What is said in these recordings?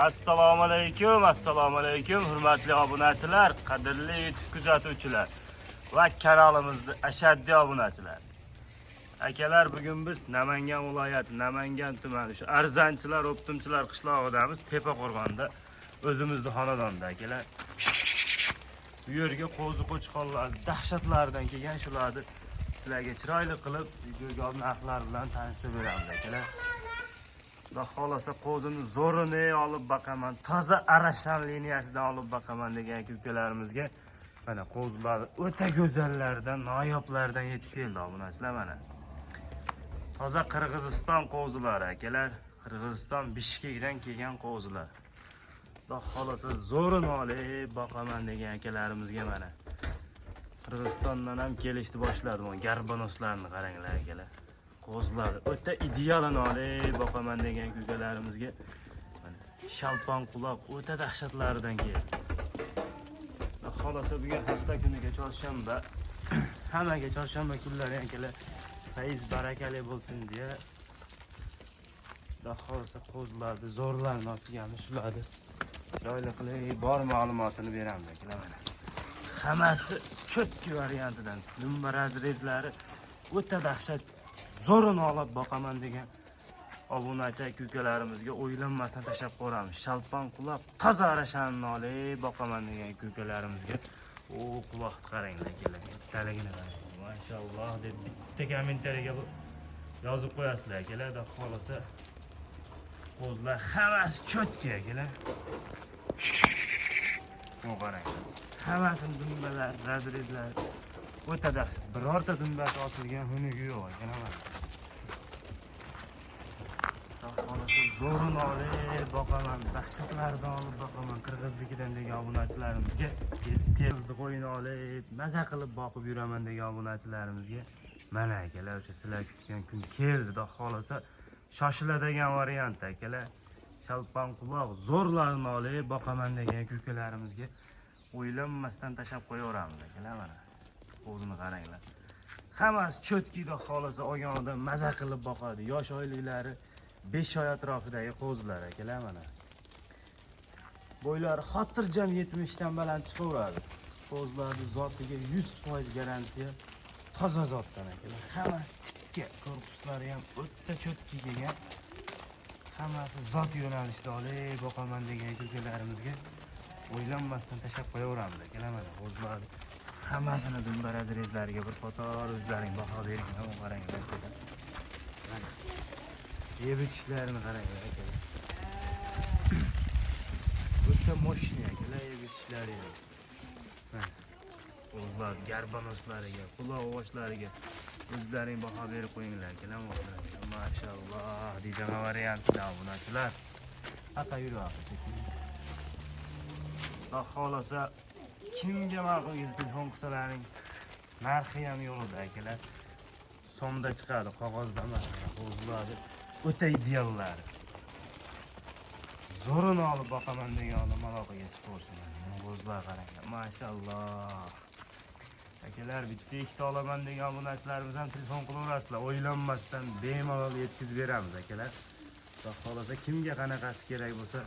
Assalomu alaykum, assalomu alaykum, hurmatli obunachilar, qadrli YouTube kuzatuvchilar va kanalimizda ashaddiy obunachilar. Akalar, bugun biz Namangan viloyati, Namangan tumani shu arzanchilar, o'ptimchilar qishlog'idamiz, Tepaqo'rg'onda, o'zimizni xonadonda akalar. Bu yerga qo'zi qo'chqorlar dahshatlaridan kelgan shularni sizlarga chiroyli qilib videoga olib narxlar bilan tanishtirib beramiz akalar. Xudo xohlasa qo'zini zo'rini olib boqaman, toza Arashan liniyasidan olib boqaman degan aka ukalarimizga mana qo'zilar o'ta go'zallardan, noyoblardan yetib keldi obunachilar mana. Toza Qirg'iziston qo'zilari akalar, Qirg'iziston Bishkekdan kelgan qo'zilar. Xudo xohlasa zo'rini olib boqaman degan akalarimizga mana. Qirg'izistondan ham kelishni boshladi. Mana garbanoslarni qaranglar akalar. Qo'zilar o'ta idealini olib boqaman degan ukalarimizga mana shalpon quloq o'ta dahshatlaridan keldi. Xudo xohlasa bugun hafta kuniga chorshanba, hammaga chorshanba kunlari akalar fayz barakali bo'lsin deya Xudo xohlasa qo'zilarni zo'rlarni olib kelganmiz, shularni chiroyli qilib bor ma'lumotini beramiz akalar mana. Hammasi чётки variantidan, dumba разрез lari o'ta dahshat zo'rini olib boqaman degan obunachi aka ukalarimizga o'ylanmasdan tashlab qo'yamiz. Shalpon quloq toza arashanni olib boqaman degan aka ukalarimizga u quloqni qaranglar akalar, kattaligini qarang. Mashalloh deb bitta kommentariyaga yozib qo'yasizlar akalar. Xudo xohlasa qo'zlar hammasi чётки akalar. Bu qarang. Hammasini dumbalar, разрез lar o'ta dahshat. Birorta dumbasi osilgan xunugi yo'q akalar mana. Xudo xohlasa zo'rini olib boqaman, dahshatlaridan olib boqaman qirg'izlikidan degan obunachilarimizga yetib keldi qo'yini olib, maza qilib boqib yuraman degan obunachilarimizga mana akalar o'sha sizlar kutgan kun keldi. Xudo xohlasa shoshiladigan variant akalar. Shalpon quloq zo'rlarini olib boqaman degan ukalarimizga o'ylanmasdan tashlab qo'yaveramiz akalar mana. O'zini qaranglar. Hammasi чётки, xudo xohlasa olgan odam maza qilib boqadi. Yosh oyliklari 5 oy atrofidagi qo'zilar akalar mana. Bo'ylari xotirjam 70 dan baland chiqaveradi. Qo'zilarni zotiga 100% garantiya, toza zotdan akalar. Hammasi tikka, korpuslari ham o'ta чётки kelgan. Hammasi zot yo'nalishda olib boqaman degan ukalarimizga o'ylanmasdan tashlab qo'yaveramiz akalar mana qo'zilarni. Hammasini dumba разрез lariga bir qator o'zlaring baho beringlar, qaranglar akalar. Mana. Yeb ichishlarini qaranglar akalar. O'ta мощный akalar yeb ichishlari ham. Mana. Qo'zlar garbanoslariga, quloq ovoshlariga o'zlaring baho berib qo'yinglar akalar. Mashalloh deydigan variantida obunachilar. Ata yurib sekin. Xudo xohlasa kimga ma'qul kelsa telefon qilsalaring narxi ham yo'q edi akalar. So'mda chiqadi, qog'ozda emas. Qo'zlarni o'ta ideallari. Zo'rini olib boqaman degan odam aloqaga chiqaversin. Qo'zlar qaranglar. Mashalloh. Akalar bitta ikkita olaman degan obunachilarimiz ham telefon qilaverasizlar. O'ylanmasdan bemalol yetkazib beramiz akalar. Xudo xohlasa kimga qanaqasi kerak bo'lsa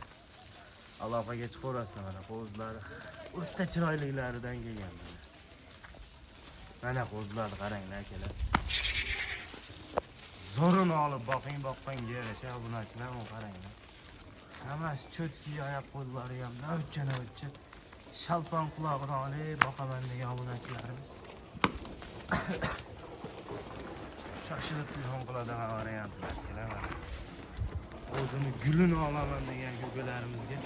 aloqaga chiqaverasizlar mana qo'zlar o'ta chiroyliklaridan kelgan mana. Mana qo'zlarni qaranglar akalar. Zo'rini olib boqing, boqqanga yarasha obunachilar qaranglar. Hammasi чётки, oyoq qo'llari ham novcha novcha. Shalpon qulog'ini olib boqaman degan obunachilarimiz. Shoshilib telefon qiladigan variantlar akalar mana. O'zini gulini olaman degan ukalarimizga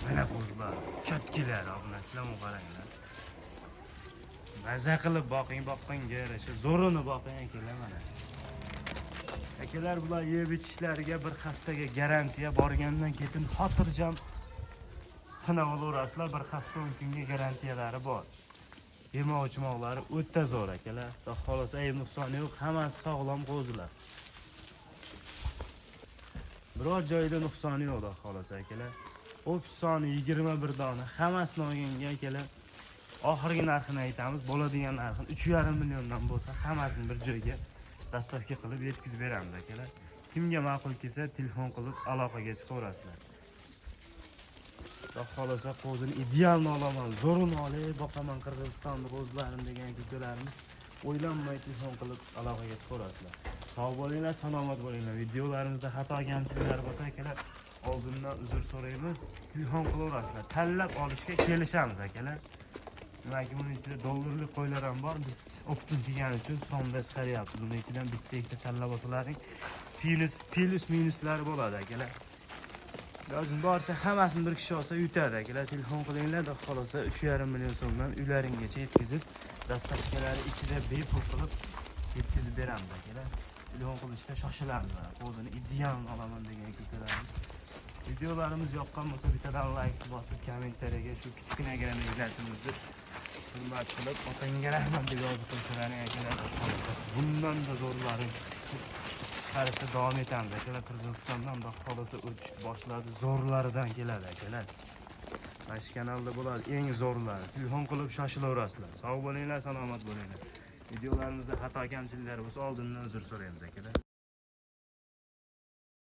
mana qo'zlar, чётки lar obunachilar qaranglar. Maza qilib boqing, boqqanga yarasha zo'rini boqing akalar mana. Akalar bular yeb ichishlariga bir haftaga garantiya, borgandan keyin xotirjam sinab olaverasizlar, bir hafta 10 kunga garantiyalari bor. Yemoq ichmoqlari o'ta zo'r akalar. Xudo xohlasa ayb nuqsoni yo'q, hammasi sog'lom qo'zilar. Biror joyida nuqsoni yo'q xudo xohlasa akalar. Общий soni 21 dona, hammasini olganga akalar oxirgi narxini aytamiz, bo'ladigan narxini 3,5 milliondan bo'lsa hammasini bir joyga доставка qilib yetkazib beramiz akalar. Kimga ma'qul kelsa telefon qilib aloqaga chiqaverasizlar. Xudo xohlasa qo'zini idealni olaman, zo'rini olib boqaman Qirg'izistonni qo'zilarini degan ukalarimiz o'ylanmay telefon qilib aloqaga chiqaverasizlar. Sog' bo'linglar, salomat bo'linglar. Videolarimizda xato kamchiliklar bo'lsa akalar, oldindan uzr so'raymiz. Telefon qilaverasizlar. Tanlab olishga kelishamiz akalar. Demak, buning ichida dollarlik qo'ylar ham bor. Biz оптом degani uchun sonda chiqaryapmiz. Uni ichidan bitta ikkita tanlab olsalaring, plyus minuslari bo'ladi akalar. Ilojim boricha hammasini bir kishi olsa yutadi akalar. Telefon qilinglar, xudo xohlasa 3,5 million so'mdan uylaringgacha yetkazib, доставка lari ichida bepul qilib yetkazib beramiz akalar. Telefon qilishda shoshilamiz. Qo'zini idealni olaman degan ukalarimiz. Videolarimiz yoqqan bo'lsa bittadan like bosib, kommentariyaga shu kichkinagina millatimizni hurmat qilib, otangga rahmat deb yozib qo'ysalaring akalar, xudo xohlasa bundan-da zo'rlari chiqarishda davom etamiz akalar. Qirg'izistondan xudo xohlasa o'tish boshladi, zo'rlaridan keladi akalar. Mana shu kanalda bo'ladi eng zo'rlari. Telefon qilib shoshilaverasizlar. Sog' bo'linglar, salomat bo'linglar. Videolarimizda xato kamchiliklar bo'lsa oldindan uzr so'raymiz akalar.